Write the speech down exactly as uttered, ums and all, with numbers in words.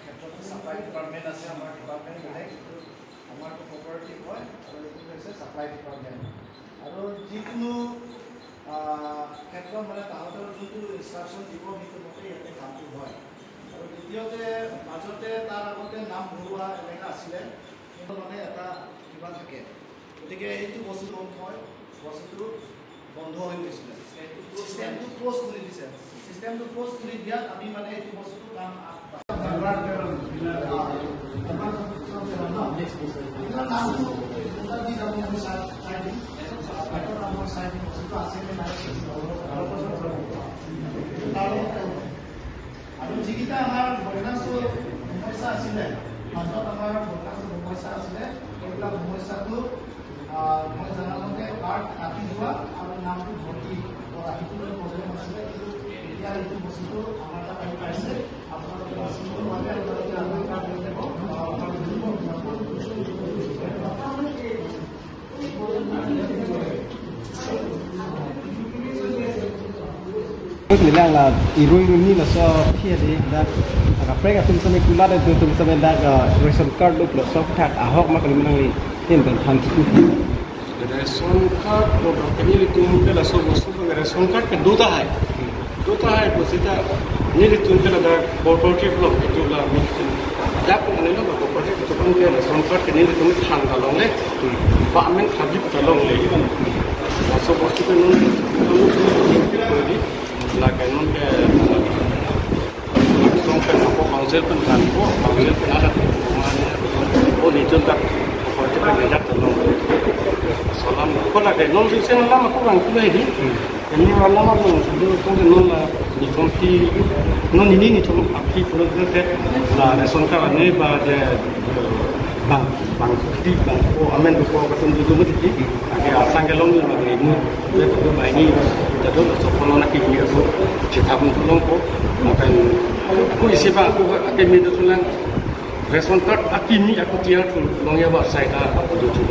ক্ষেত্ৰত supply department আছে, আমাৰ ডিপাৰ্টমেণ্ট বেলেগ, আমাৰতো কোঅপাৰেটিভ হয় আৰু এইটো হৈছে ছাপ্লাই ডিপাৰ্টমেণ্ট। আৰু যিকোনো ক্ষেত্ৰত মানে তাহাঁতৰ যোনটো ইনষ্ট্ৰাকশ্যন দিব, সেইটো মতে ইয়াতে কামটো হয়। আৰু দ্বিতীয়তে, মাজতে তাৰ আগতে নাম ভৰোৱা এনেকা আছিলে, কিন্তু মানে এটা কিবা থাকে, গতিকে এইটো বস্তু বন্ধ হয়, বস্তুটো বন্ধ হৈ গৈছিলে। চিষ্টেমটো ক্ল'জ কৰি দিছে। চিষ্টেমটো ক্ল'জ কৰি দিয়াত আমি মানে এইটো বস্তুটো কাম আগবাঢ়ি নামটো চাই দিম। চাই দিম। বস্তুটো আছে নে নাই? আৰু যিকেইটা আমাৰ বয়লাৰ্ছৰ সমস্যা আছিলে, মাজত আমাৰ বয়লাৰ্ছৰ সমস্যা আছিলে, এইবিলাক সমস্যাটো, আহ, মই জনামতে কাৰ্ড কাটি যোৱা আৰু নামটো ভৰ্তি কৰা, সেইটো প্ৰব্লেম আছিলে। কিন্তু এতিয়া এইটো বস্তুটো আমাৰ তাত আহি পাইছে। আপোনালোকে বস্তুটো পালে আপোনালোকে আধাৰ কাৰ্ড লৈ যাব। Terus bilang la iru iru ni laso phi adi dak kaprek atum sami kulat atum sami dak, eh, ration card lo laso thak ahok ma kali menang li hin dan than ki. Ration card lo dak nelitum ke laso bostu ke ration card ke do tahai. Do tahai bostu ta nelitum ke la dak cooperative lo itu la mi. Dak ko nelitum cooperative itu kan ke ration card ke nelitum than ta longle. Ba amen khabit ta longle. Laso bostu ke non, non, non, lake non ke, langsung ke apo council pen kan, apo council pen ada, o nelitum dak cooperative pen ngejak ta longle. Solam ko lake non di sen lam ako bang kulai di. Ini malam malam itu kan non la nelitum ti, non ini nelitum aphi pulo ke la ration card ne ba je bang, bang ti bang ko amen ko ko tum tu tu ti. Ake asang ke long ni bang ini, dia tu bang ini, jadu laso kono na kimi tu, cita pun tu long ko, akan ko isi bang ko ake mi tu lang ration card akimi aku tiar tu long ya ba sai ta tu tu.